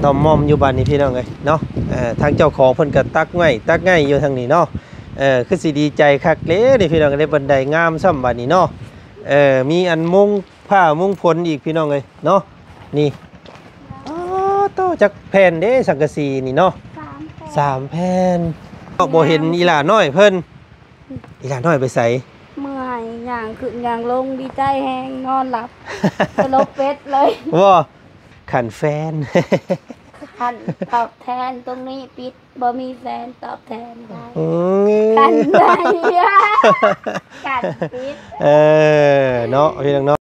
ຕ່ອມໝ່ອມຢູ່ບາດນີ້ພີ່ນ້ອງເອີຍເນາະ. ເອີ ທາງເຈົ້າຂອງເພິ່ນກໍຕັກໄມ້ຕັກໄງຢູ່ທາງນີ້ເນາະ. ເອີ ຄືຊິດີໃຈຄັກເດ້ນີ້ພີ່ນ້ອງ ໄດ້ບັນໄດງາມຊ້ຳບາດນີ້ເນາະ. ເອີ ມີອັນມຸງຜ້າມຸງຝົນອີກພີ່ນ້ອງເອີຍເນາະ. ນີ້ ອໍ ໂຕ ຈັກແຜ່ນເດ້ສັງກະສີນີ້ເນາະ? ສາມແຜ່ນ ສາມແຜ່ນ. ບໍ່ເຫັນອີຫຼ້ານ້ອຍເພິ່ນ. ອີຫຼ້ານ້ອຍໄປໃສ? ເມື່ອຍ ຍ່າງຂຶ້ນຍ່າງລົງ ດີໃຈແຮງ ນອນຫຼັບ ສະຫຼົບເປັດເລີຍ. ບໍ່ ຂັນແຟນ ຂັນຕອບແທນ ຕົງນີ້ປິດ ບໍ່ມີແຟນຕອບແທນໄດ້. ອືມ ຂັນໄດ້ ຂັນປິດ. ເອີ ເນາະ ພີ່ນ້ອງເນາະ.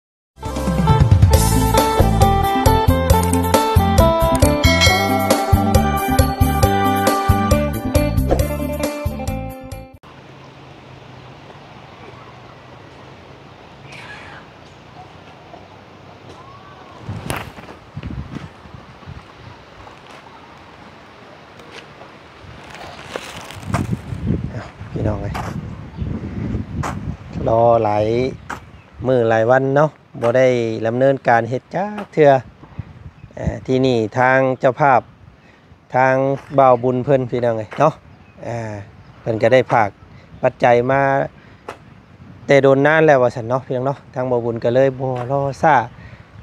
ພີ່ນ້ອງເອີຍ ລໍຫຼາຍມື້ຫຼາຍວັນເນາະ ບໍ່ໄດ້ດຳເນີນການເຮັດຈັກເທື່ອ. ເອີ ທີ່ນີ້ທາງເຈົ້າພາບ ທາງບ່າວບຸນເພິ່ນ ພີ່ນ້ອງເອີຍເນາະ ເອີ ເພິ່ນກໍໄດ້ຝາກປັດໄຈມາແຕ່ດົນນານແລ້ວວ່າຊັ້ນເນາະ ພີ່ນ້ອງເນາະ. ທາງບ່າວບຸນກໍເລີຍບໍ່ລໍຊ້າ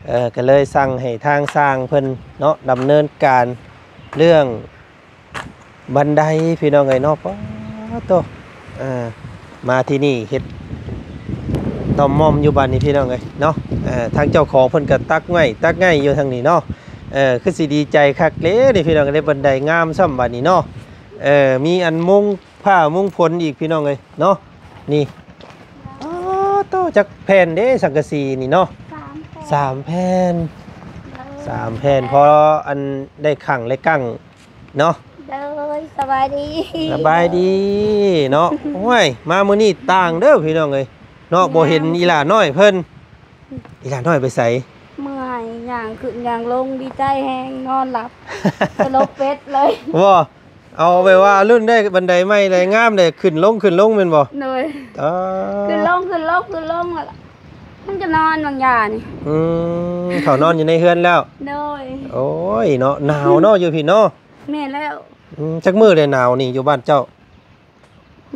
ເອີ ກໍເລີຍສັ່ງໃຫ້ທາງຊ່າງເພິ່ນເນາະ ດຳເນີນການເລື່ອງ ບັນໄດພີ່ນ້ອງເອີຍເນາະ. ປາໂຕ ເອີ ມາທີ່ນີ້ເຮັດຕ່ອມໝ່ອມຢູ່ບາດນີ້ພີ່ນ້ອງເອີຍເນາະ. ເອີ ທາງເຈົ້າຂອງເພິ່ນກໍຕັກໄມ້ຕັກໄງຢູ່ທາງນີ້ເນາະ. ເອີ ຄືຊິດີໃຈຄັກເດ້ນີ້ພີ່ນ້ອງ ໄດ້ບັນໄດງາມຊ້ຳບາດນີ້ເນາະ. ເອີ ມີອັນມຸງຜ້າມຸງຝົນອີກພີ່ນ້ອງເອີຍເນາະ. ນີ້ ອໍ ໂຕ ຈັກແຜ່ນເດ້ສັງກະສີນີ້ເນາະ? ສາມແຜ່ນ ສາມແຜ່ນ ສາມແຜ່ນ ພໍອັນໄດ້ຂັງໄດ້ກັ້ງ ເນາະ. ໂດຍ ສະບາຍດີ ສະບາຍດີເນາະ. ໂອ້ຍ ມາມື້ນີ້ຕ່າງເດີພີ່ນ້ອງເອີຍເນາະ ບໍ່ເຫັນອີຫຼ້ານ້ອຍເພິ່ນ. ອີຫຼ້ານ້ອຍໄປໃສ? ເມື່ອຍ ຍ່າງຂຶ້ນຍ່າງລົງ ດີໃຈແຮງ ນອນຫຼັບ ສະຫຼົບເປັດເລີຍ. ບໍ່ ເອົາແບບວ່າລຸ້ນໄດ້ບັນໄດໃໝ່ໄດ້ງາມ ໄດ້ຂຶ້ນລົງຂຶ້ນລົງແມ່ນບໍ່? ໂດຍ ເອີ ຂຶ້ນລົງ ຂຶ້ນລົງ ຂຶ້ນລົງ ແລ້ວມັນກໍນອນບາງຢ່ານີ້. ອືມ ເຂົ້ານອນຢູ່ໃນເຮືອນແລ້ວ. ໂດຍ ໂອ້ຍເນາະ ໜາວເນາະ ຢູ່ພີ້ເນາະ. ແມ່ນແລ້ວ. ອືມ ຈັກມື້ແລ້ວໜາວນີ້ຢູ່ບ້ານເຈົ້າ?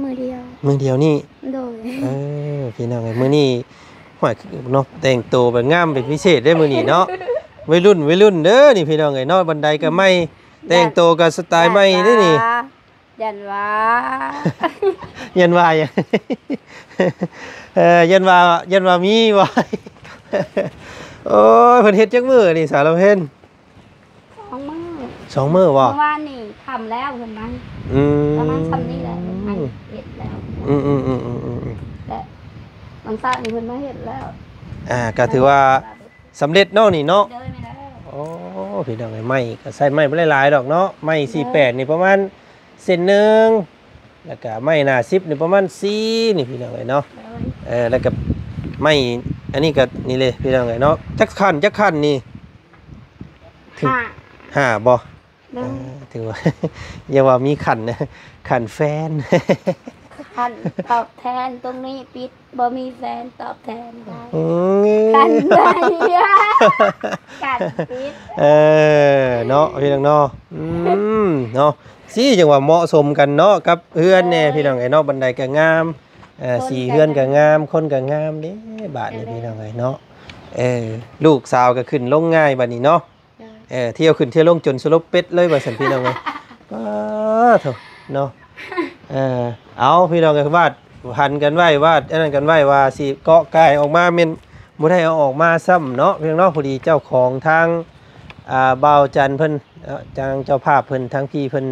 ມື້ດຽວ ມື້ດຽວນີ້. ໂດຍ ເອີ ພີ່ນ້ອງເອີຍ ມື້ນີ້ ຫ້ວຍ ເນາະ ແຕ່ງໂຕແບບງາມເປັນພິເສດເດ້ມື້ນີ້ເນາະ. ໄວລຸ້ນ ໄວລຸ້ນເດີນີ້ພີ່ນ້ອງເອີຍເນາະ ບັນໄດກໍໃໝ່ ແຕ່ງໂຕກໍສະໄຕໃໝ່ເດ້ນີ້. ຢ້ານວ່າ ຢ້ານວ່າຫຍັງ? ເອີ ຢ້ານວ່າ ຢ້ານວ່າມີບໍ່? ໂອ້ຍ ເພິ່ນເຮັດຈັກມື້ນີ້ສາວລຳເພັນ? ສອງມື້ ສອງມື້ບໍ່? ເມື່ອວານນີ້ຄ່ຳແລ້ວເພິ່ນມາ. ອືມ ປະມານຊ່ຳນີ້ແຫຼະ ເພິ່ນມາເຮັດແລ້ວ. ອືມໆ ແລະ ວັນເສົານີ້ເພິ່ນມາເຮັດແລ້ວ. ອ່າ ກໍຖືວ່າສຳເລັດເນາະນີ້ເນາະ. ໂດຍ ແມ່ນແລ້ວ. ໂອ້ ພີ່ນ້ອງເອີຍ ໄມ້ກໍໃຊ້ໄມ້ບໍ່ໄດ້ຫຼາຍດອກເນາະ ໄມ້ສີ່ແປດນີ້ປະມານເສັ້ນໜຶ່ງ ແລ້ວກະໄມ້ໜ້າສິບນີ້ປະມານສີ່ນີ້ພີ່ນ້ອງເອີຍເນາະ. ໂດຍ ເອີ ແລ້ວກະໄມ້ອັນນີ້ກະນີ້ເລີຍພີ່ນ້ອງເອີຍເນາະ. ຈັກຂັ້ນ ຈັກຂັ້ນນີ້? ຖືກ ຫ້າ ຫ້າບໍ່? ໂດຍ ເອີ ຖືວ່າ ຢ່າວ່າມີຂັ້ນນະ ຂັ້ນແຟນ ຂັ້ນຕອບແທນ ຕົງນີ້ປິດ ບໍ່ມີແຟນຕອບແທນໄດ້. ອືມ ຂັ້ນໄດ້ ຂັ້ນປິດ. ເອີ ເນາະ ພີ່ນ້ອງເນາະ. ອືມ ເນາະ ຊີ້ຈັ່ງວ່າເໝາະສົມກັນເນາະ ກັບເຮືອນແດ່ ພີ່ນ້ອງເອີຍເນາະ. ບັນໄດກໍງາມ ເອີ ສີເຮືອນກໍງາມ ຄົນກໍງາມເດ້ ບາດນີ້ ພີ່ນ້ອງເອີຍເນາະ. ເອີ ລູກສາວກໍຂຶ້ນລົງງ່າຍບາດນີ້ເນາະ. ເອີ ທ່ຽວຂຶ້ນທ່ຽວລົງຈົນສະຫຼົບເປັດເລີຍວ່າຊັ້ນ ພີ່ນ້ອງເອີຍ. ປາໂທ້ເນາະ. ເອີ ເອົາ ພີ່ນ້ອງເອີຍ ວາດຜັນກັນໄວ້ ວາດອັນນັ້ນກັນໄວ້ວ່າຊິເກາະກາຍອອກມາ ແມ່ນບໍ່ໄດ້ເອົາອອກມາຊ້ຳເນາະ ພີ່ນ້ອງເນາະ. ພໍດີເຈົ້າຂອງທາງ ອ່າ ບ່າວຈັນເພິ່ນ ເອີ ທາງເຈົ້າພາບເພິ່ນ ທາງພີ່ເພິ່ນ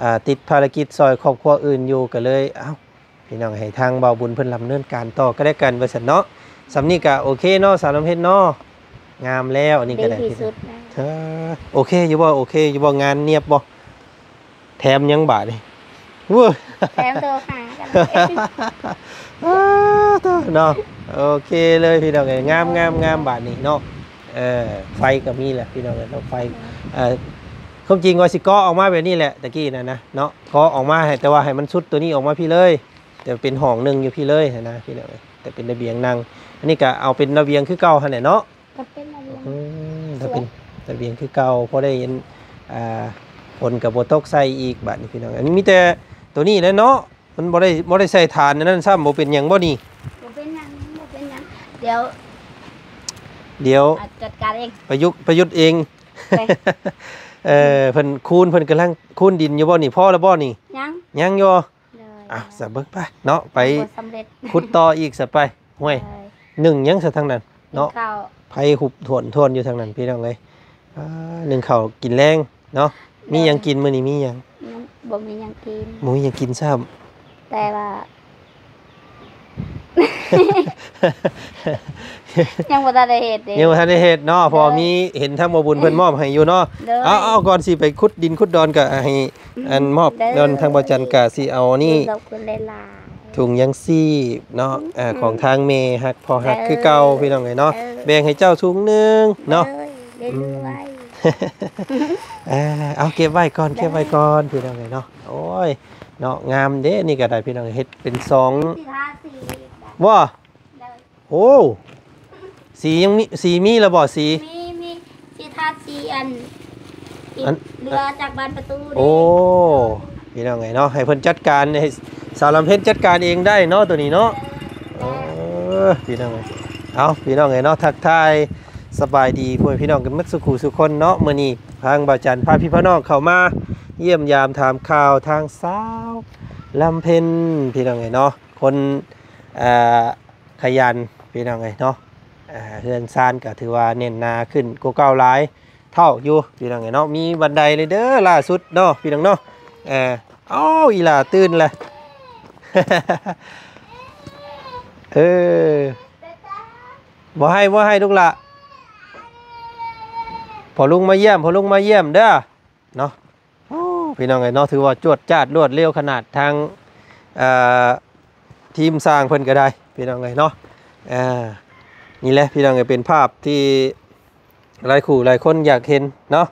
ອ່າ ຕິດພາລະກິດຊ່ອຍຄອບຄົວອື່ນຢູ່ ກໍເລີຍ ເອົ້າ ພີ່ນ້ອງ ໃຫ້ທາງບ່າວບຸນເພິ່ນດຳເນີນການຕໍ່ກໍແລ້ວກັນວ່າຊັ້ນເນາະ. ສ່ຳນີ້ກໍໂອເຄເນາະ ສາວລຳເພັນເນາະ. ງາມແລ້ວ ອັນນີ້ກໍໄດ້ ດີທີ່ສຸດແລ້ວ. ເອີ ໂອເຄຢູ່ບໍ່? ໂອເຄຢູ່ບໍ່? ງານນຽບບໍ່? ແຖມຫຍັງບາດນີ້? ໂອ້ຍ ແຖມໂທຫາກັນເອງ. ເອີ ເນາະ ໂອເຄເລີຍ ພີ່ນ້ອງເອີຍ. ງາມ ງາມ ງາມບາດນີ້ເນາະ. ເອີ ໄຟກໍມີແຫຼະ ພີ່ນ້ອງເອີຍເນາະ ໄຟ. ເອີ ຄວາມຈິງວ່າຊິເກາະອອກມາແບບນີ້ແຫຼະ ຕະກີ້ນັ້ນນະເນາະ ເກາະອອກມາໃຫ້ ແຕ່ວ່າໃຫ້ມັນສຸດຕົວນີ້ອອກມາພີ້ເລີຍ. ແຕ່ເປັນຫ້ອງໜຶ່ງຢູ່ພີ້ເລີຍຫັ້ນນະ ພີ່ນ້ອງເອີຍ ແຕ່ເປັນລະບຽງນັ່ງ. ອັນນີ້ກໍເອົາເປັນລະບຽງຄືເກົ່າຫັ້ນແຫຼະເນາະ. ກໍເປັນລະບຽງ ອືມ ກໍເປັນລະບຽງຄືເກົ່າ ພໍໄດ້ອັນ ອ່າ ຝົນກໍບໍ່ຕົກໃສ່ອີກບາດນີ້ພີ່ນ້ອງ. ອັນມີແຕ່ໂຕນີ້ແຫຼະເນາະ ມັນບໍ່ໄດ້ ບໍ່ໄດ້ໃສ່ຖານອັນນັ້ນຊ້ຳ. ບໍ່ເປັນຫຍັງບໍ່ນີ້? ບໍ່ເປັນຫຍັງ ບໍ່ເປັນຫຍັງ. ດຽວ ດຽວ ອາ ຈັດການເອງ ປະຍຸກ ປະຍຸກເອງ. ເອີ ເພິ່ນຄູນ ເພິ່ນກຳລັງຄູນດິນຢູ່ບໍ່ນີ້? ພໍແລ້ວບໍ່ນີ້? ຍັງ ຍັງຢູ່. ອ່ະ ສະເບິ່ງໄປເນາະ ໄປ ບໍ່ສຳເລັດ ຂຸດຕໍ່ອີກສະໄປ. ຫ້ວຍ ໜຶ້ງຫຍັງຊະທາງນັ້ນເນາະ? ໜຶ້ງເຂົ້າ ໄຟຮຸບຖ້ວນໆຢູ່ທາງນັ້ນພີ່ນ້ອງເອີຍ. ອ່າ ໜຶ້ງເຂົ້າກິນແລງເນາະ. ມີຫຍັງກິນມື້ນີ້? ມີຫຍັງ? ຍັງບໍ່ມີຫຍັງກິນ ບໍ່ມີຫຍັງກິນຊ້ຳ. ແຕ່ວ່າ ຍັງບໍ່ທັນໄດ້ເຮັດເດ້ ຍັງບໍ່ທັນໄດ້ເຮັດເນາະ. ເພາະວ່າມີ ເຫັນທາງບໍ່ບຸນເພິ່ນມອບໃຫ້ຢູ່ເນາະ. ເອົາ ເອົາ ກ່ອນຊິໄປຂຸດດິນຂຸດດອນ ກໍໃຫ້ ອັນ ມອບດອນທາງບໍ່ຈັນ ກໍຊິເອົານີ້ ຂອບຄຸນຫຼາຍໆ ຖົງຢາງຊີບເນາະ ຂອງທາງແມ່ຮັກພໍ່ຮັກຄືເກົ່າພີ່ນ້ອງເອີຍເນາະ. ແບ່ງໃຫ້ເຈົ້າຖົງໜຶ່ງເນາະ. ເອົາເກັບໄວ້ກ່ອນ ເກັບໄວ້ກ່ອນພີ່ນ້ອງເອີຍເນາະ. ໂອ້ຍ ເນາະ ງາມເດ້ ນີ້ກໍໄດ້ພີ່ນ້ອງ ເຮັດເປັນສອງ ບໍ່? ໂອ້ ສີຍັງມີ ສີມີແລ້ວບໍ່? ສີ ມີ ມີ ຊິທາສີອັນ ອັນ ເຫຼືອຈາກບານປະຕູເດ້. ໂອ້ ພີ່ນ້ອງເອີຍເນາະ ໃຫ້ເພິ່ນຈັດການ ໃຫ້ສາວລຳເພັນຈັດການເອງໄດ້ເນາະ ໂຕນີ້ເນາະ. ເອີ ພີ່ນ້ອງເອີຍ ເອົາ ພີ່ນ້ອງເອີຍເນາະ ທັກທາຍສະບາຍດີພໍ່ແມ່ພີ່ນ້ອງກັນໝົດສູ່ຄູ່ສູ່ຄົນເນາະ. ມື້ນີ້ທາງບ່າວຈັນພາພີ່ພານ້ອງເຂົ້າມາຢ້ຽມຢາມຖາມຂ່າວທາງສາວລຳເພັນ ພີ່ນ້ອງເອີຍເນາະ. ຄົນ ອ່າ ຂະຫຍັນພີ່ນ້ອງເອີຍເນາະ. ອ່າ ເຮືອນຊານກໍຖືວ່າແໜ້ນໜາຂຶ້ນກວ່າເກົ່າຫຼາຍເທົ່າຢູ່ພີ່ນ້ອງເອີຍເນາະ. ມີບັນໄດເລີຍເດີ ລ່າສຸດເນາະ ພີ່ນ້ອງເນາະ. ເອີ ເອົ້າ ອີຫຼ້າຕື່ນແລ້ວ ເອີ ບໍ່ໃຫ້ ບໍ່ໃຫ້ລູກຫຼ້າ. ພໍ່ລຸງມາຢ້ຽມ ພໍ່ລຸງມາຢ້ຽມເດີ. ເນາະ ໂອ້ ພີ່ນ້ອງເອີຍເນາະ ຖືວ່າຈວດຈາດລວດເລັວຂະໜາດ ທາງ ເອີ ທີມຊ່າງເພິ່ນກໍໄດ້ ພີ່ນ້ອງເອີຍເນາະ. ເອີ ນີ້ແຫຼະ ພີ່ນ້ອງເອີຍ ເປັນພາບທີ່ຫຼາຍຄູ່ຫຼາຍຄົນຢາກເຫັນເນາະ.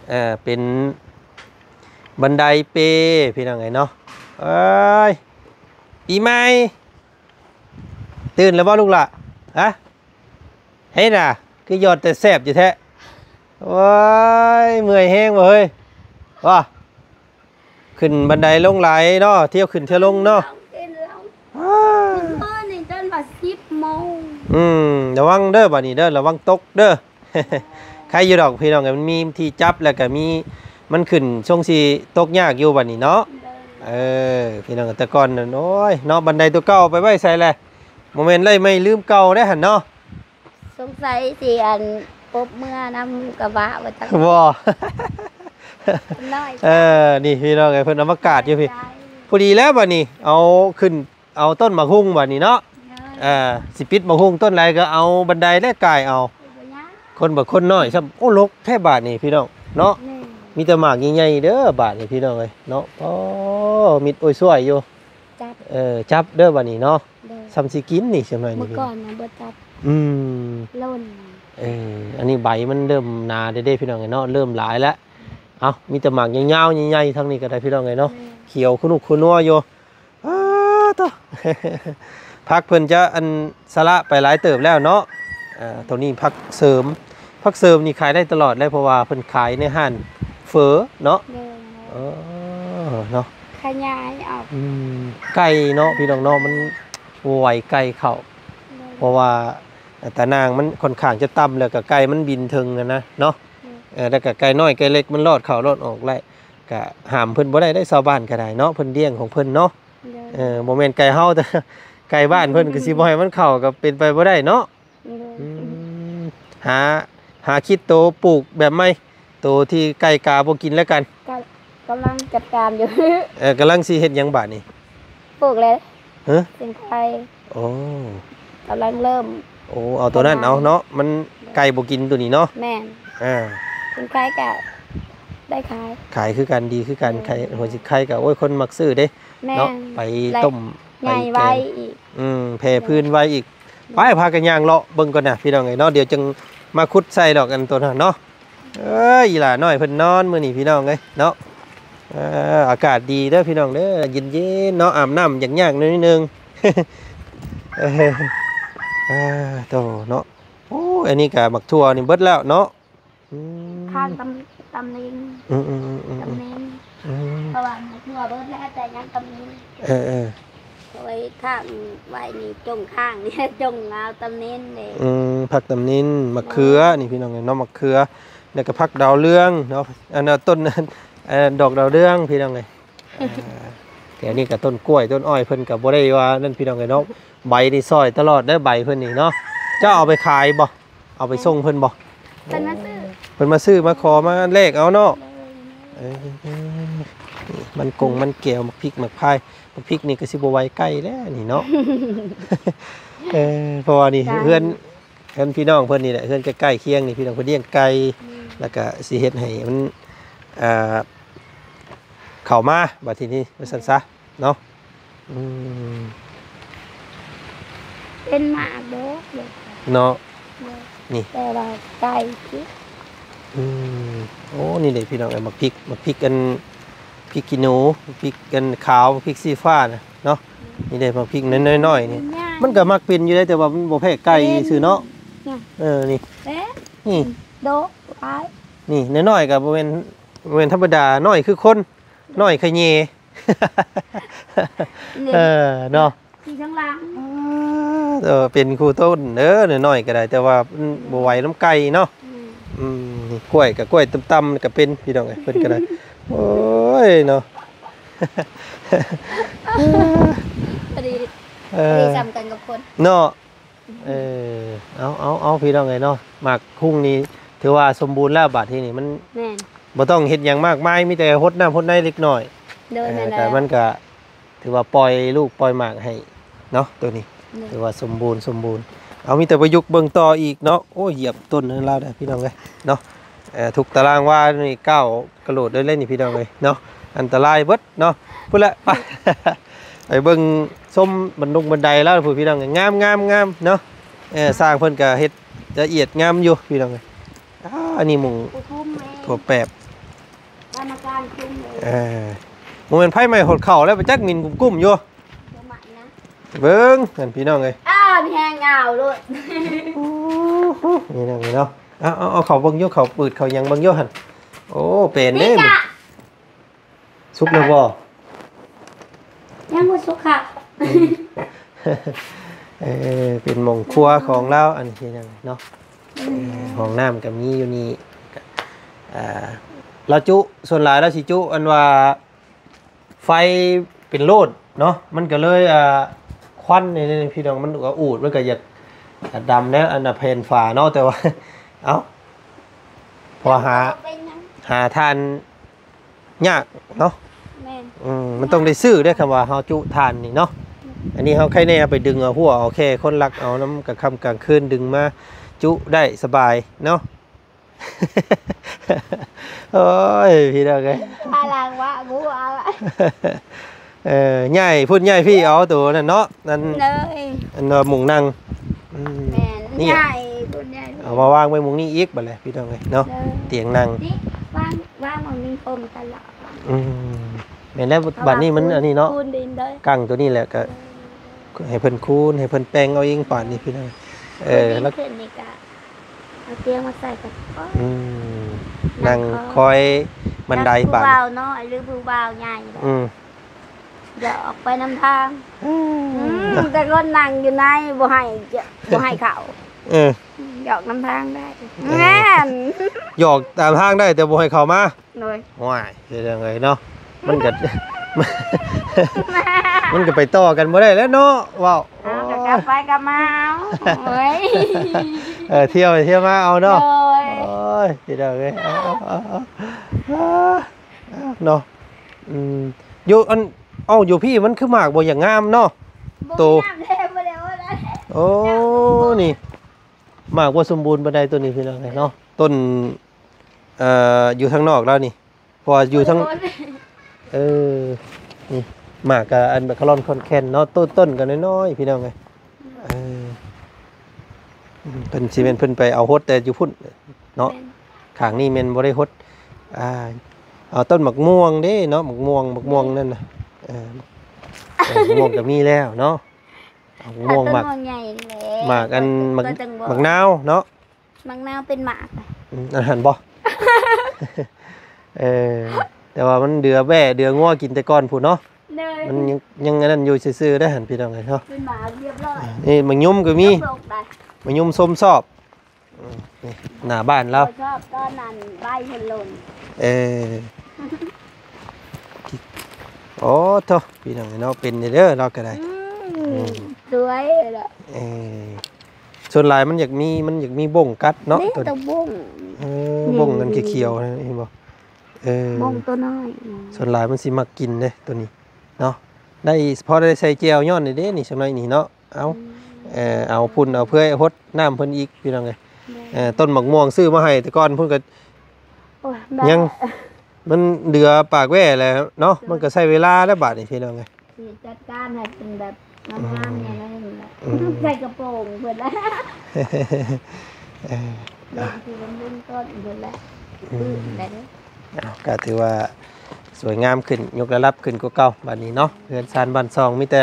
ເອີ ເປັນບັນໄດເປ ພີ່ນ້ອງເອີຍເນາະ. ເອີຍ ປີໃໝ່ ຕື່ນແລ້ວບໍ່ລູກຫຼ້າ? ຮະ? ເຮັດນະ ຄືຢອດແຕ່ແຊບຢູ່ແທ້. ໂອ້ຍ ເມື່ອຍແຮງບໍ່ເຮີ້ຍ ວ່າ ຂຶ້ນບັນໄດລົງຫຼາຍເນາະ ທ່ຽວຂຶ້ນທ່ຽວລົງເນາະ. ຂຶ້ນລົງ ອ້າ ມື້ນີ້ຈົນວ່າສິບໂມງ. ອືມ ລະວັງເດີບາດນີ້ເດີ ລະວັງຕົກເດີ. ໄຄຢູ່ດອກພີ່ນ້ອງ ມັນມີທີ່ຈັບ ແລ້ວກະມີ ມັນຂຶ້ນຊົງຊິຕົກຍາກຢູ່ບາດນີ້ເນາະ. ເອີ ພີ່ນ້ອງ ແຕ່ກ່ອນນັ້ນ ໂອ້ຍເນາະ ບັນໄດຕົວເກົ່າໄປໄວ້ໃສແລະ? ບໍ່ແມ່ນໄລ່ໄມ້ລືມເກົ່າເດ້ຫັ້ນເນາະ. ສົງໄສຊິອັນປົບເມືອນຳກະບະວ່າຈັກ ບໍ່ ນ້ອຍ. ເອີ ນີ້ພີ່ນ້ອງເອີຍ ເພິ່ນເອົາມາກາດຢູ່ພີ້. ພໍດີແລ້ວບາດນີ້ ເອົາຂຶ້ນ ເອົາຕົ້ນໝາກຫຸ່ງບາດນີ້ເນາະ. ເອີ ຊິປິດໝາກຫຸ່ງຕົ້ນໃດກໍເອົາບັນໄດແລະກາຍເອົາ. ບໍ່ຍາກ ຄົນບາດຄົນນ້ອຍຊ້ຳ. ໂອ້ ລົກແທ້ບາດນີ້ພີ່ນ້ອງເນາະ. ແມ່ນ ມີແຕ່ໝາກໃຫຍ່ໆເດີບາດນີ້ພີ່ນ້ອງເອີຍເນາະ. ໂອ້ ມິດໂອ້ຍຊ່ວຍຢູ່. ຈັບ ເອີ ຈັບເດີບາດນີ້ເນາະ. ໂດຍ ສ່ຳຊິກິນນີ້ ສ່ຳໜ້ອຍນີ້ ມື້ກ່ອນນະບໍ່ຈັບ. ອືມ ຫຼົ່ນ. ເອີ ອັນນີ້ໃບມັນເລີ່ມໜາແລ້ວເດ້ພີ່ນ້ອງເອີຍເນາະ ເລີ່ມຫຼາຍແລ້ວ. ເອົ້າ ມີແຕ່ໝາກຍາວໆໃຫຍ່ໆ ທາງນີ້ກໍໄດ້ພີ່ນ້ອງເອີຍເນາະ. ແມ່ນ ຂຽວຂະໜຸກຂະນົວຢູ່. ອ້າ ໂທ້ ຜັກເພິ່ນຈະອັນສະຫຼະໄປຫຼາຍເຕີບແລ້ວເນາະ. ເອີ ໂຕນີ້ຜັກເສີມ ຜັກເສີມນີ້ຂາຍໄດ້ຕະຫຼອດເລີຍ ເພາະວ່າເພິ່ນຂາຍໃນຮ້ານເຝີເນາະ. ໂດຍ ເອີ ເນາະ ຂະຫຍາຍອອກ. ອືມ ໄກ່ເນາະ ພີ່ນ້ອງເນາະ ມັນບໍ່ໄຫວໄກ່ເຂົ້າ. ໂດຍ ເພາະວ່າຕາໜ່າງມັນຂ້ອນຂ້າງຈະຕ່ຳ ແລ້ວກໍໄກ່ມັນບິນເທິງຫັ້ນນະເນາະ. ໂດຍ ເອີ ແລ້ວກໍໄກ່ນ້ອຍໄກ່ເລັກມັນລອດເຂົ້າລອດອອກໄດ້ ກໍຫ້າມເພິ່ນບໍ່ໄດ້ເດ້ ຊາວບ້ານກໍໄດ້ເນາະ ເພິ່ນລ້ຽງຂອງເພິ່ນເນາະ. ໂດຍ ເອີ ບໍ່ແມ່ນໄກ່ເຮົາ ແຕ່ໄກ່ບ້ານເພິ່ນກໍຊິບໍ່ໃຫ້ມັນເຂົ້າ ກໍເປັນໄປບໍ່ໄດ້ເນາະ. ໂດຍ ອືມ ຫາ ຫາຄິດໂຕປູກແບບໃໝ່ ໂຕທີ່ໄກ່ກາບໍ່ກິນແລ້ວກັນ. ກະ ກຳລັງຈັດການຢູ່. ເອີ ກຳລັງຊິເຮັດຫຍັງບາດນີ້? ປູກແລ້ວ. ຮະ? ເປັນໄຂ່. ໂອ້ ກຳລັງເລີ່ມ. ໂອ້ ເອົາໂຕນັ້ນເອົາເນາະ ມັນ ໂດຍ ໄກ່ບໍ່ກິນໂຕນີ້ເນາະ. ແມ່ນ. ອ່າ ເປັນໄຂ່ກະໄດ້ຂາຍ ຂາຍຄືກັນ ດີຄືກັນ. ໂດຍ ໄຂ່ ຫົວຊິໄຂ່ກະ ໂອ້ຍ ຄົນມັກຊື້ເດ້. ແມ່ນ ເນາະ ໄປ ແລະ ຕົ້ມ ໃຫຍ່ໄວອີກ. ອືມ ແຜ່ພື້ນໄວອີກ. ໂດຍ ໄປ ພາກັນຍ່າງເລາະເບິ່ງກ່ອນນະ ພີ່ນ້ອງເອີຍເນາະ ດຽວຈຶ່ງມາຂຸດໃສ່ດອກ ອັນໂຕນັ້ນເນາະ. ເອີຍ ອີຫຼ້ານ້ອຍເພິ່ນນອນມື້ນີ້ ພີ່ນ້ອງເອີຍເນາະ. ເອີ ອາກາດດີເດີພີ່ນ້ອງເດີ ເຢັນໆເນາະ ອາບນ້ຳຢາກຍາກໜ້ອຍໜຶ່ງ. ເອີ ໂຕເນາະ. ໂອ້ຍ ອັນນີ້ກະໝາກຖົ່ວນີ້ເບິດແລ້ວເນາະ. ອືມ ທາງຕຳ ຕຳເໜັງ ອືມໆໆໆ ຕຳເໜັງ ອືມ ເພາະວ່າໝາກທົ່ວເບິດແລ້ວ ແຕ່ຍັງຕຳເໜັງ ເອີໆ ເອົາໄວ້ທາງໄວ້ນີ້ ຈົ່ງທາງນີ້ ຈົ່ງເອົາຕຳເໜັງເດ້ ອືມ ຜັກຕຳເໜັງ ໝາກເຂືອ ນີ້ພີ່ນ້ອງເອີຍເນາະ ໝາກເຂືອ ແລ້ວກໍຜັກດາວເຮືອງເນາະ ອັນນັ້ນຕົ້ນ ເອີ ດອກດາວເຮືອງພີ່ນ້ອງເອີຍ ອ່າ ແຖວນີ້ກໍຕົ້ນກ້ວຍຕົ້ນອ້ອຍ ເພິ່ນກໍບໍ່ໄດ້ວ່ານັ້ນພີ່ນ້ອງເອີຍເນາະ ໃບນີ້ຊ່ອຍຕະຫຼອດເດີ ໃບເພິ່ນນີ້ເນາະ ເຈົ້າເອົາໄປຂາຍບໍ່? ເອົາໄປສົ່ງເພິ່ນບໍ່? ເພິ່ນມາຊື້ ເພິ່ນມາຊື້ມາຂໍມາແລກເອົາເນາະ ໂດຍ ເອີ ມັນກົງມັນແກວ ໝາກພິກໝາກພາຍ ໝາກພິກນີ້ກໍຊິບໍ່ໄຫວໃກ້ແລ້ວນີ້ເນາະ ເອີ ເພາະວ່ານີ້ ເຮືອນ ເຮືອນພີ່ນ້ອງເພິ່ນນີ້ແຫຼະ ເຮືອນໃກ້ໆຄຽງນີ້ ພີ່ນ້ອງເພິ່ນລ້ຽງໄກ່ ອືມ ແລ້ວກໍຊິເຮັດໃຫ້ມັນ ອ່າ ເຂົ້າມາບັດທີນີ້ວ່າຊັ້ນຊະເນາະ ອືມ ເປັນໝາກດອກເນາະ ໂດຍ ນີ້ ແຕ່ວ່າໄກ່ພິກ ອືມ ໂອ້ ນີ້ເດ້ພີ່ນ້ອງເອີຍ ໝາກພິກ ໝາກພິກອັນ ພິກຂີ້ໜູ ພິກອັນຂາວ ພິກສີຟ້ານະເນາະ ອືມ ນີ້ເດ້ໝາກພິກນ້ອຍໆນີ້ ມັນກໍມັກເປັນຢູ່ເດ້ ແຕ່ວ່າມັນບໍ່ແພ້ໄກ່ຊື່ເນາະ ເອີ ນີ້ ນີ້ ດອກຫຼາຍ ນີ້ນ້ອຍໆກໍບໍ່ແມ່ນ ບໍ່ແມ່ນທຳມະດາ ນ້ອຍຄືຄົນ ນ້ອຍຂະແຍ ເອີ ເນາະ ທີ່ຂ້າງຫຼັງ ເອີ ເປັນຄູ່ຕົ້ນເດີ ນ້ອຍໆກໍໄດ້ ແຕ່ວ່າມັນບໍ່ໄຫວນຳໄກ່ເນາະ ອືມ ອືມ ກ້ວຍກໍກ້ວຍຕ່ຳໆກໍເປັນ ພີ່ນ້ອງເອີຍ ເພິ່ນກໍໄດ້ ໂອ້ຍ ເນາະ ພໍດີ ເອີ ພໍດີສ່ຳກັນກັບຄົນ ເນາະ ເອີ ເອົາ ເອົາ ເອົາ ພີ່ນ້ອງເອີຍເນາະ ໝາກຫຸ່ງນີ້ຖືວ່າສົມບູນແລ້ວ ບາດທີນີ້ມັນ ແມ່ນ ບໍ່ຕ້ອງເຮັດຫຍັງມາກມາຍ ມີແຕ່ຫົດນ້ຳຫົດໃນເລັກນ້ອຍ ໂດຍ ເອີ ແມ່ນແລ້ວ ກໍມັນກໍຖືວ່າປ່ອຍລູກປ່ອຍໝາກໃຫ້ເນາະ ໂຕນີ້ ໂດຍ ຖືວ່າສົມບູນ ສົມບູນ ເອົາ ມີແຕ່ປະຍຸກເບິ່ງຕໍ່ອີກເນາະ ໂອ້ຍ ຢຽບຕົ້ນນັ້ນລາວໄດ້ ພີ່ນ້ອງເອີຍເນາະ ເອີ ທຸກຕາລາງວານີ້ກ້າວກະໂດດໄດ້ເລີຍນີ້ ພີ່ນ້ອງເອີຍເນາະ ອັນຕະລາຍເບິດເນາະ ພຸ້ນແຫຼະ ໄປ ໄປເບິ່ງຊົມບັນດົງບັນໄດລາວພຸ້ນ ພີ່ນ້ອງ ງາມໆໆເນາະ ເອີ ຊ່າງເພິ່ນກໍເຮັດລະອຽດງາມຢູ່ ພີ່ນ້ອງເອີຍ ອາ ອັນນີ້ມຸງ ຜູ້ຄຸມເອງ ຖົ່ວແປບ ກຳມະການຄຸມເອງ ເອີ ບໍ່ແມ່ນໄຟໄໝ້ຫົດເຂົ້າແລ້ວ ໄປຈັກໝິ່ນກຸ້ມໆຢູ່ ບໍ່ໄໝ້ນະ ເບິ່ງຫັ້ນ ພີ່ນ້ອງເອີຍ ອ້າ ມີແຮງຍາວໂລດ ໂອ້ໂຫ ນີ້ນະ ນີ້ເນາະ ເອົາ ເອົາ ເອົາເຂົ້າເບິ່ງຢູ່ ເຂົ້າປືດເຂົ້າຫຍັງເບິ່ງຢູ່ຫັ້ນ ໂອ້ ເປັນເດ້ ສຸກແລ້ວບໍ່? ຍັງບໍ່ສຸກຄ່ະ ເອີ ເປັນໝ່ອງຄົວຂອງລາວ ອັນນີ້ເນາະ ອືມ ເອີ ຫ້ອງນ້ຳກໍມີຢູ່ນີ້ ອ່າ ລາວຈຸ ສ່ວນຫຼາຍລາວຊິຈຸ ອັນວ່າໄຟເປັນໂລດເນາະ ມັນກໍເລີຍ ອ່າ ຄວັນນີ້ພີ່ນ້ອງ ມັນກໍອູດ ມັນກໍຢາກ ດຳແລ້ວ ອັນນ່າ ແຜ່ນຝາເນາະ ແຕ່ວ່າ ເອົ້າ ເພາະວ່າຫາ ຫາຖ່ານ ຍາກເນາະ ແມ່ນ ອືມ ມັນຕ້ອງໄດ້ຊື້ເດ້ ຄຳວ່າເຮົາຈຸຖ່ານນີ້ເນາະ ອືມ ອັນນີ້ເຮົາໄຄແນ່ເອົາໄປດຶງເອົາຫົວເອົາແຄ່ຄົນລັກເອົານຳກາງຄ່ຳກາງຄືນ ດຶງມາຈຸໄດ້ສະບາຍເນາະ ໂອ້ຍ ພີ່ນ້ອງເອີຍ ພາລາງວະ ບໍ່ເອົາລະ ເອີ ຍ້າຍພຸ້ນຍ້າຍພີ້ເອົາໂຕນັ້ນເນາະ ອັນ ເອີຍ ອັນວ່າມຸງນັ່ງ ອືມ ແມ່ນ ນີ້ ຍ້າຍພຸ້ນຍ້າຍພີ້ ເອົາມາວາງໄວ້ໝ່ອງນີ້ອີກບັດແຫຼະ ພີ່ນ້ອງເອີຍເນາະ ເອີ ຕຽງນັ່ງ ນີ້ ວາງ ວາງໝ່ອງນີ້ຄົມຕະຫຼອດ ອືມ ແມ່ນແລ້ວ ເພາະວ່າ ບັດນີ້ມັນ ອັນນີ້ເນາະ ຄູນດິນເດີ ກັງໂຕນີ້ແຫຼະ ກໍ ເອີ ໃຫ້ເພິ່ນຄູນ ໃຫ້ເພິ່ນແປງເອົາເອງ ປານນີ້ ພີ່ນ້ອງ ເອີ ແລ້ວຂຶ້ນນີ້ກໍ ເອົາຕຽງມາໃສ່ກໍ ອືມ ນັ່ງ ນັ່ງຄອຍ ຄອຍບັນໄດ ບາດນີ້ ຜູ້ບ່າວນ້ອຍ ຫຼື ຜູ້ບ່າວໃຫຍ່ ອືມ ຢອກໄປນຳທາງ ອືມ ອືມ ແຕ່ຄົນນັ່ງຢູ່ໃນ ບໍ່ໃຫ້ ບໍ່ໃຫ້ເຂົ້າ ເອີ ຢອກນຳທາງໄດ້ ເອີ ແມ່ນ ຢອກຕາມທາງໄດ້ ແຕ່ບໍ່ໃຫ້ເຂົ້າມາ ໂດຍ ໂອ້ຍ ເຮັດຈັ່ງໃດເນາະ ມັນກໍ ມັນກໍໄປຕໍ່ກັນບໍ່ໄດ້ແລ້ວເນາະ ເວົ້າ ເອົາ ກໍກັບໄປກັບມາເອົາ ໂອ້ຍ ເອີ ທ່ຽວໄປທ່ຽວມາເອົາເນາະ ໂດຍ ໂອ້ຍ ພີ່ນ້ອງເອີຍ ເອົາ ເອົາ ເອົາ ເອົາ ເນາະ ອືມ ຢູ່ອັນ ເອົ້າ ຢູ່ພີ້ມັນຄືໝາກບໍ່ຢາກງາມເນາະ ບໍ່ ໂຕ ງາມແທ້ ບໍ່ໄດ້ວ່າ ໂອ້ ນີ້ ໝາກບໍ່ສົມບູນປານໃດໂຕນີ້ ພີ່ນ້ອງເອີຍເນາະ ຕົ້ນ ເອີ ຢູ່ທາງນອກລາວນີ້ ເພາະວ່າຢູ່ທາງ ເອີ ນີ້ ໝາກກະອັນແບບຂະລ່ອນຂອນແຂນເນາະ ຕົ້ນ ຕົ້ນກໍນ້ອຍໆ ພີ່ນ້ອງເອີຍ ເອີ ເພິ່ນຊິແມ່ນເພິ່ນໄປເອົາຫົດແຕ່ຢູ່ພຸ້ນເນາະ ແມ່ນ ຂ້າງນີ້ແມ່ນບໍ່ໄດ້ຫົດ ອ່າ ເອົາຕົ້ນໝາກມ່ວງເດ້ເນາະ ໝາກມ່ວງ ໝາກມ່ວງນັ້ນນະ ເອີ ໝາກມ່ວງກໍມີແລ້ວເນາະ ໝາກມ່ວງ ໝາກ ໝາກອັນ ໝາກ ໝາກນາວເນາະ ໝາກນາວເປັນໝາກ ອືມ ອັນຫັ້ນບໍ່? ເອີ ແຕ່ວ່າມັນເດືອແບ້ເດືອງົວກິນແຕ່ກ່ອນພຸ້ນເນາະ. ໂດຍ ມັນຍັງ ຍັງອັນນັ້ນຢູ່ຊື່ໆເດ້ຫັ້ນ ພີ່ນ້ອງເອີຍເນາະ. ເປັນໝາຮຽບຮ້ອຍ. ນີ້ໝາກຫຍຸມກໍມີ ໝາກຫຍຸມຊົມຊອບ. ອືມ ນີ້ໜ້າບ້ານລາວ ຊອບຕອນນັ້ນໃບເພິ່ນຫຼົ່ນ. ເອີ ໂອ້ໂທ້ ພີ່ນ້ອງເອີຍເນາະ ເປັນເດີລາວກໍໄດ້. ອືມ ອືມ ສວຍລະ. ເອີ ສ່ວນຫຼາຍມັນຢາກມີ ມັນຢາກມີບົ້ງກັດເນາະ ເດ້ ຕົວ ຕົວບົ້ງ. ເອີ ບົ້ງນັ້ນຂຽວໆນະ ເຫັນບໍ່? ເອີ ບົ້ງຕົວນ້ອຍ. ອືມ ສ່ວນຫຼາຍມັນຊິມັກກິນເດ້ຕົວນີ້ເນາະ. ໄດ້ ພໍໄດ້ໃສ່ແຈ່ວຍ້ອນນີ້ເດ້ ນີ້ ສ່ຳນ້ອຍນີ້ເນາະ. ເອົາ ອືມ ເອີ ເອົາຝຸ່ນເອົາເປືອຍຫົດນ້ຳເພິ່ນອີກ ພີ່ນ້ອງເອີຍ. ໂດຍ ເອີ ຕົ້ນໝາກມ່ວງຊື້ມາໃຫ້ແຕ່ກ່ອນພຸ້ນກໍ ໂອ້ຍ ຍັງ ມັນເຫຼືອປາກແວ່ແລ້ວເນາະ. ໂດຍ ມັນກໍໃຊ້ເວລາແລ້ວບາດນີ້ ພີ່ນ້ອງເອີຍ. ຊິຈັດການໃຫ້ເປັນແບບງາມໆ ອືມ ແນວນັ້ນແຫຼະ. ອືມ ໃສ່ກະໂປງເພິ່ນລະ ເອີ ເບິ່ງທີ່ເບິ່ງຕົ້ນເພິ່ນລະ. ອືມ ອືມ ໄດ້ເດ້. ເອົາ ກໍຖືວ່າສວຍງາມຂຶ້ນ ຍົກລະດັບຂຶ້ນກວ່າເກົ່າບາດນີ້ເນາະ. ເຮືອນຊານບ້ານຊ່ອງມີແຕ່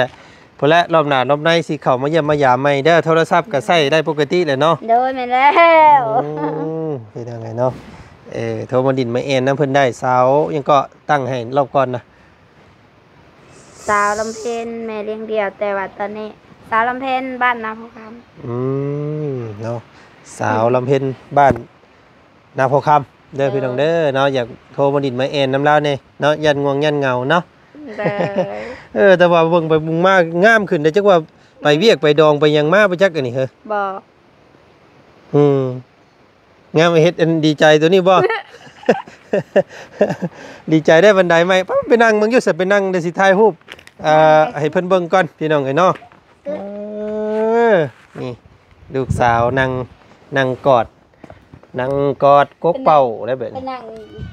ພຸ້ນແຫຼະ ລອບໜ້າລອບໃນຊິເຂົ້າມາຢ້ຽມມາຢາມໃໝ່ເດີ. ໂທລະສັບກໍໃຊ້ໄດ້ປົກກະຕິແຫຼະເນາະ. ໂດຍ ແມ່ນແລ້ວ. ໂອ້ ເປັນຈັ່ງໃດເນາະ? ເອີ ໂທມາດິນມາແອ່ນນຳເພິ່ນໄດ້. ສາວຫຍັງເກາະ ຕັ້ງໃຫ້ລອບກ່ອນນະ? ສາວລຳເພັນ ແມ່ລ້ຽງດ່ຽວ ແຕ່ວ່າຕອນນີ້ສາວລຳເພັນ ບ້ານນາໂພຄຳ. ອືມ ເນາະ ສາວລຳເພັນ ອືມ ບ້ານນາໂພຄຳເດີ ໂດຍ ພີ່ນ້ອງເດີເນາະ. ຢາກໂທມາດິນມາແອ່ນນຳລາວແດ່ເນາະ ຢ້ານງ່ວງຢ້ານເຫງົາເນາະ. ໂດຍ ເອີ ແຕ່ວ່າເບິ່ງໄປເບິ່ງມາງາມຂຶ້ນເດ້. ຈັກວ່າໄປວຽກໄປດອງໄປຫຍັງມາບໍ່ຈັກອັນນີ້ເຮີ. ບໍ່ ອືມ ງາມເຮັດອັນດີໃຈຕົວນີ້ບໍ່? ດີໃຈໄດ້ບັນໄດໃໝ່. ໄປ ໄປນັ່ງເບິ່ງຢູ່ ໃສ ໄປນັ່ງ ດຽວຊິຖ່າຍຮູບ ເອີ ໃຫ້ເພິ່ນເບິ່ງກ່ອນ ພີ່ນ້ອງເອີຍເນາະ. ເອີ ນີ້ລູກສາວນັ່ງ ນັ່ງກອດ ນັ່ງກອດກົກເປົ້າໄດ້ແບບນີ້ ໄປນັ່ງ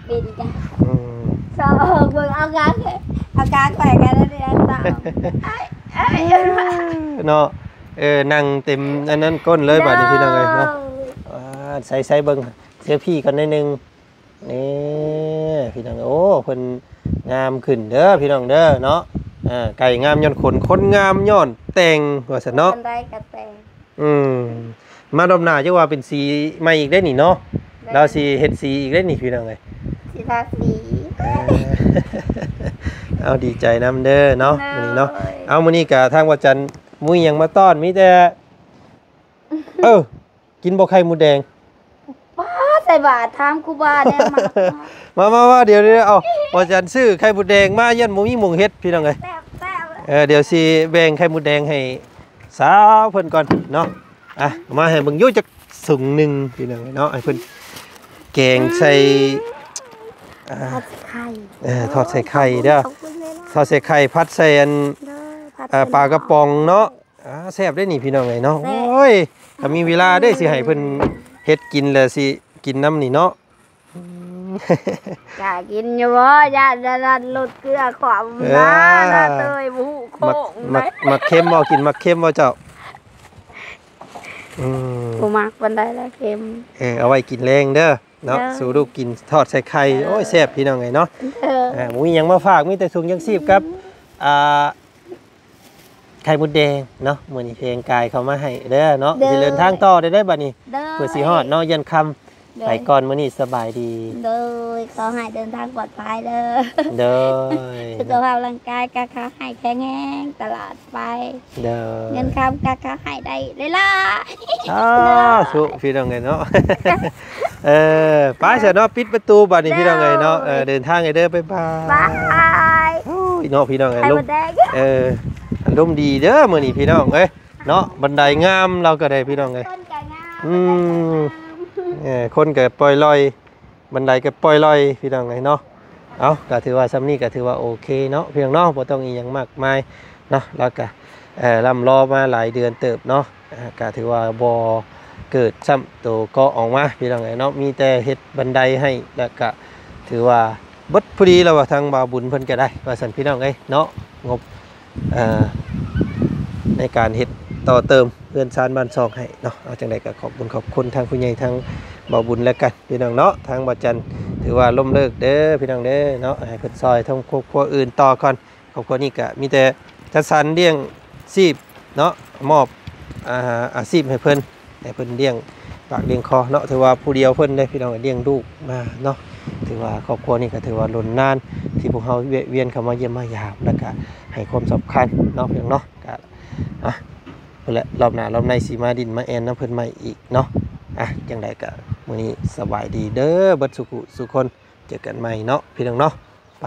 ຫຼິ້ນກັນ. ອືມ ສອງ ເບິ່ງເອົາກາງ ເອົາກາງໄປກັນແລ້ວເນາະ. ເອີ ເນາະ ເອີ ນັ່ງເຕັມອັນນັ້ນກົ້ນເລີຍບາດນີ້ ພີ່ນ້ອງເອີຍເນາະ. ໂດຍ ອ່າ ໃສ່ ໃສ່ເບິ່ງເຊລຟີກ່ອນໜ້ອຍໜຶ່ງ. ນີ້ ພີ່ນ້ອງ ໂອ້ ເພິ່ນງາມຂຶ້ນເດີ ພີ່ນ້ອງເດີເນາະ. ເອີ ໄກ່ງາມຍ້ອນຂົນ ຄົນງາມຍ້ອນແຕ່ງ ວ່າຊັ້ນເນາະ. ປານໃດກໍແຕ່ງ. ອືມ ມາລອບໜ້າຈັກວ່າເປັນສີໃໝ່ອີກເດ້ນີ້ເນາະ. ແມ່ນ ລາວຊິເຮັດສີອີກເດ້ນີ້ ພີ່ນ້ອງເອີຍ ຊິທາສີ. ເອີ ເອົາ ດີໃຈນຳເດີເນາະ ໂດຍ ມື້ນີ້ເນາະ. ເອົາ ມື້ນີ້ກະທາງວ່າຈັນ ບໍ່ມີຫຍັງມາຕ້ອນ ມີແຕ່ ເອີ ກິນບໍ່ໄຂ່ມົດແດງ? ປ້າ ໃສ່ບາດ ຖາມຄູບາແດ່ ມາ ມາ ມາ ດຽວ ດຽວ ເອົາ ວ່າຈັນຊື້ໄຂ່ມົດແດງມາ ຢ້ານບໍ່ມີໝ່ອງເຮັດ ພີ່ນ້ອງເອີຍ. ແຊບ ແຊບ ເອີ ດຽວຊິແບ່ງໄຂ່ມົດແດງໃຫ້ສາວເພິ່ນກ່ອນເນາະ. ອ່ະ ມາໃຫ້ເບິ່ງຢູ່ຈັກຖົງໜຶ່ງ ພີ່ນ້ອງເອີຍເນາະ. ໃຫ້ເພິ່ນແກງໃສ່ ອືມ ອ່າ ທອດໃສ່ໄຂ່ ເອີ ທອດໃສ່ໄຂ່ເດີ ຂອບຄຸນ ຂອບຄຸນຫຼາຍໆ ທອດໃສ່ໄຂ່ ຜັດໃສ່ອັນ ເອີ ຜັດ ອ່າ ໃສ່ ປາກະປ໋ອງເນາະ. ອ່າ ແຊບເດ້ນີ້ ພີ່ນ້ອງເອີຍເນາະ. ແຊບ ໂອ້ຍ ຖ້າມີເວລາເດ້ ຊິໃຫ້ເພິ່ນເຮັດກິນ ແລ້ວຊິກິນນຳນີ້ເນາະ. ອືມ ກ້າກິນຢູ່ບໍ່? ຢ້ານ ຢ້ານລົດເກືອຂວ້ຳ ເອີ ນາ ນາເຕີຍ ບໍ່ຮູ້ໂຄ້ງ ໝາກ ໝາກເຄັມບໍ່? ກິນໝາກເຄັມບໍ່ເຈົ້າ? ອືມ ບໍ່ມັກປານໃດລະເຄັມ. ເອີ ເອົາໄວ້ກິນແລງເດີເນາະ ເດີ ສູ່ລູກກິນ ທອດໃສ່ໄຂ່. ເອີ ໂອ້ຍ ແຊບ ພີ່ນ້ອງເອີຍເນາະ. ເອີ ອ່າ ບໍ່ມີຫຍັງມາຝາກ ມີແຕ່ຖົງຍັງຊີບກັບ ອ່າ ໄຂ່ມົດແດງເນາະ ມື້ນີ້ແພງກາຍເຂົ້າມາໃຫ້ເດີເນາະ. ໂດຍ ຊິເດີນທາງຕໍ່ໄດ້ ໄດ້ບັດນີ້ ໂດຍ ເພື່ອຊິຮອດເນາະ ຢ້ານຄ່ຳ. ໂດຍ ໄປກ່ອນ ມື້ນີ້ສະບາຍດີ. ໂດຍ ຂໍໃຫ້ເດີນທາງປອດໄພເດີ. ໂດຍ ສຸຂະພາບຮ່າງກາຍກໍຂໍໃຫ້ແຂງແຮງຕະຫຼອດໄປ. ໂດຍ ເງິນຄຳກໍຂໍໃຫ້ໄດ້ຫຼາຍໆ. ສາທຸ ໂດຍ ພີ່ນ້ອງເອີຍເນາະ. ເອີ ໄປຊະເນາະ ປິດປະຕູບັດນີ້ ໂດຍ ພີ່ນ້ອງເອີຍເນາະ. ເອີ ເດີນທາງໃຫ້ເດີ ບາຍບາຍ. ບາຍ ໂອ້ຍເນາະ ພີ່ນ້ອງເອີຍ ອາລົມ ເອີ ອາລົມດີເດີມື້ນີ້ ພີ່ນ້ອງເອີຍເນາະ. ບັນໄດງາມລາວກໍໄດ້ ພີ່ນ້ອງເອີຍ. ຄົນກໍງາມ ອືມ ບັນໄດກໍງາມ ເອີ ຄົນກໍປ່ອຍລ່ອຍ ບັນໄດກໍປ່ອຍລ່ອຍ ພີ່ນ້ອງເອີຍເນາະ. ເອົາ ກໍຖືວ່າຊ່ຳນີ້ກໍຖືວ່າໂອເຄເນາະ ພີ່ນ້ອງເນາະ ບໍ່ຕ້ອງອີ່ຫຍັງມາກມາຍເນາະ. ແລ້ວກໍ ເອີ ລ່ຳລໍມາຫຼາຍເດືອນເຕີບເນາະ. ອ່າ ກະຖືວ່າບໍ່ເກີດຊ້ຳໂຕເກາະອອກມາ ພີ່ນ້ອງເອີຍເນາະ. ມີແຕ່ເຮັດບັນໄດໃຫ້ ແລ້ວກະຖືວ່າເບິດພໍດີແລ້ວວ່າ ທາງບ່າວບຸນເພິ່ນກະໄດ້ ວ່າຊັ້ນ ພີ່ນ້ອງເອີຍເນາະ. ງົບ ເອີ ໃນການເຮັດຕໍ່ເຕີມເຮືອນຊານບ້ານຊ່ອງໃຫ້ເນາະ. ເອົາ ຈັ່ງໃດກະຂອບບຸນຂອບຄຸນທາງຜູ້ໃຫຍ່ ທາງບ່າວບຸນແລ້ວກັນ ພີ່ນ້ອງເນາະ. ທາງບ່າວຈັນຖືວ່າລົ້ມເລີກເດີ ພີ່ນ້ອງເດີເນາະ. ໃຫ້ເພິ່ນຊ່ອຍທາງຄອບຄົວອື່ນຕໍ່ກ່ອນ. ຄອບຄົວນີ້ກະມີແຕ່ຈັດສັນລ້ຽງຊີບເນາະ ມອບ ອ່າ ອາຊີບໃຫ້ເພິ່ນ ໃຫ້ເພິ່ນລ້ຽງ ປາກລ້ຽງຄໍເນາະ ຖືວ່າຜູ້ດຽວເພິ່ນເດ້ພີ່ນ້ອງ ລ້ຽງລູກມາເນາະ. ຖືວ່າຄອບຄົວນີ້ກໍຖືວ່າດົນນານທີ່ພວກເຮົາແວະວຽນເຂົ້າມາຢ້ຽມມາຢາມ ແລ້ວກໍໃຫ້ຄວາມສຳຄັນເນາະ ພີ່ນ້ອງເນາະ. ກໍ ອ່ະ ພຸ້ນແຫຼະ ລອບໜ້າລອບໃນຊິມາດິນມາແອ່ນນຳເພິ່ນໃໝ່ອີກເນາະ. ອ່ະ ຈັ່ງໃດກໍມື້ນີ້ສະບາຍດີເດີ ເບິດສູ່ຜູ້ສູ່ຄົນ ເຈີກັນໃໝ່ເນາະ ພີ່ນ້ອງເນາະ. ໄປ